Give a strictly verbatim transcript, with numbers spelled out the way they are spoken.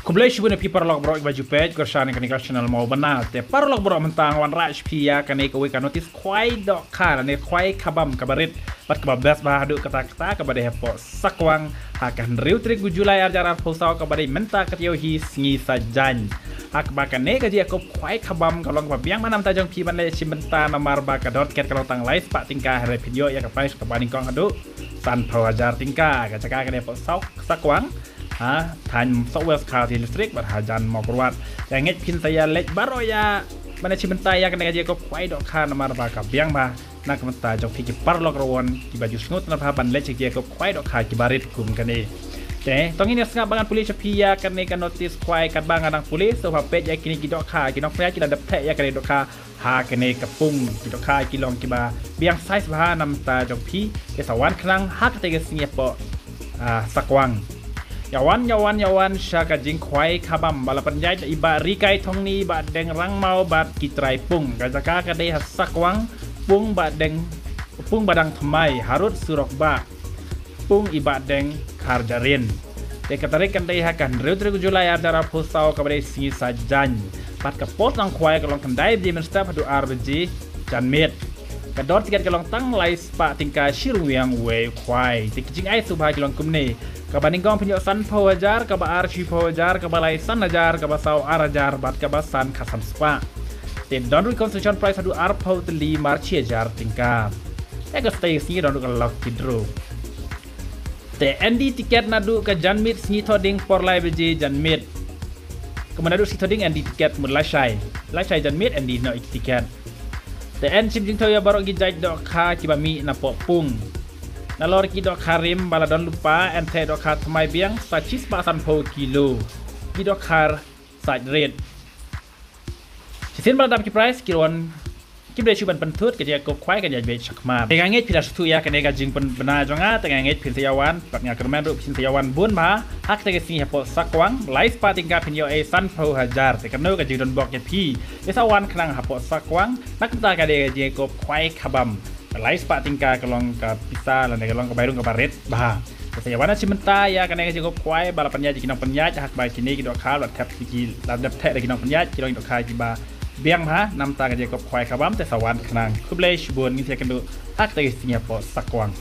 Khublei shibun ïa phi paralok baroh kiba ju peit kyrshan ïa kane ka channel Mawbynna. Te paralok baroh, mynta nga wanrah sha phi ïa kane kawei ka notis khwai dohkha lane khwai khabam kaba rit bad kaba best bha haduh katta katta, kaba dei hapoh Sakwang ha ka hynriew tarik u July ar hajar arphew saw, kaba dei mynta ka taïew hi sngi Saitjaiñ. Ha kaba kane ka jingïakob khwai khabam ka long kaba biang bha na ka bynta jong phi ban leit shim bynta, namar ba ka dor tiket ka long tang lai spah tyngka, hynrei phin ïoh ïa ka prize kaba nyngkong haduh sanphew hajar tyngka. Ka jaka ka dei hapoh Saw-, Sakwang, ha thaiñ South West Khasi District bad hajan Mawkyrwat. Te nga ngeit phin sa ïaleit baroh ïa ban leit shim bynta ïa kane ka jingïakob khwai dohkha, namar ba ka biang bha na ka bynta jong phi ki paralok rawon kiba ju sngewtynnat bha ban leit sha ki jingïakob khwai dohkha kiba rit kum kane. Te to ngin ïa sngap ba ngan pule sha phi ïa kane ka notis khwai. Katba nga dang pule, sngewbha peit ïa kine ki dohkha, ki nongpynïaid ki la dep theh ïa kane ka dohkha ha kane ka pung. Ki dohkha ki long kiba biang size bha na ka bynta jong phi. Te sa wan khnang ha katei ka sngi hapoh, ah, Sakwang. Ïa wan, ïa wan, ïa wan sha ka jingkhwai khabam ba la pynïaid da i Bah Rikai Thongni, Bah Deng Rangmaw bad ki trai pung. Ka jaka ka dei ha Sakwang, pung Bah Deng, pung Bah Dang Thymmai, harud surok bah, pung i Bah Deng Kharjahrin. Te ka tarik kan dei ha ka hynriew tarik u July ar hajar arphew saw, kaba dei sngi Saitjaiñ. Bad ka por sdang khwai ka long khyndai baje mynstep haduh ar baje janmiet. Ka dor tiket ka long tang lai spah tyngka shi ryngwiang uwei u khwai. Te ki jingai sngewbha ki long kumne: kaba nyngkong phin ïoh sanphew hajar, kaba ar shiphew hajar, kaba lai san hajar, kaba saw ar hajar bad kaba san khatsan spah. Te don ruh consolation prize haduh arphew tylli mar shi hajar tyngka. Te ka stei sngi don ruh ka lucky draw. Te en die tiket naduh ka janmiet sngi Thohdieng por lai baje janmiet. Kumba naduh sngi Thohdieng en die tiket, mut lashai, lashai janmiet en die noh ïa ki tiket. Te yn shim jingthew ïa baroh ki jait dohkha kiba mih napoh pung. Nalor ki dohkha rim ba la don lypa, yn theh dohkha thymmai biang sa shispah sanphew kilo. Ki dohkha sait rit. Shisien ba la dap ki prize, ki wan kim dei shuh ban pynthut, ka jingïakob khwai kan ïaid beit shakhmat. Te nga ngeit phi la sngewthuh ïa kane ka jingpynbna jong nga, te nga ngeit phin sa ïa wan, bad nga kyrmen ruh phin sa ïa wan bun bha ha katei ka sngi hapoh Sakwang. Lai spah tyngka phin ïoh ei sanphew hajar. Te kano ka jingdon bok ïa phi? Te sa wan khnang hapoh Sakwang na ka bynta ka dei ka jingïakob khwai khabam. Lai spah tyngka ka long ka pisa lane ka long ka bai rung kaba rit bha. Te sa ïa wan shim bynta ïa kane ka jingïakob khwai ba la pynïaid da ki nongpynïaid, ha kaba kine ki dohkha la thep ki, la dep theh da ki nongpynïaid, ki long ki dohkha kiba biang bha na ka bynta ka jingïakob khwai khabam. Te sa wan khnang. Khublei shibun, ngin sa ïakynduh ha katei ka sngi hapoh Sakwang.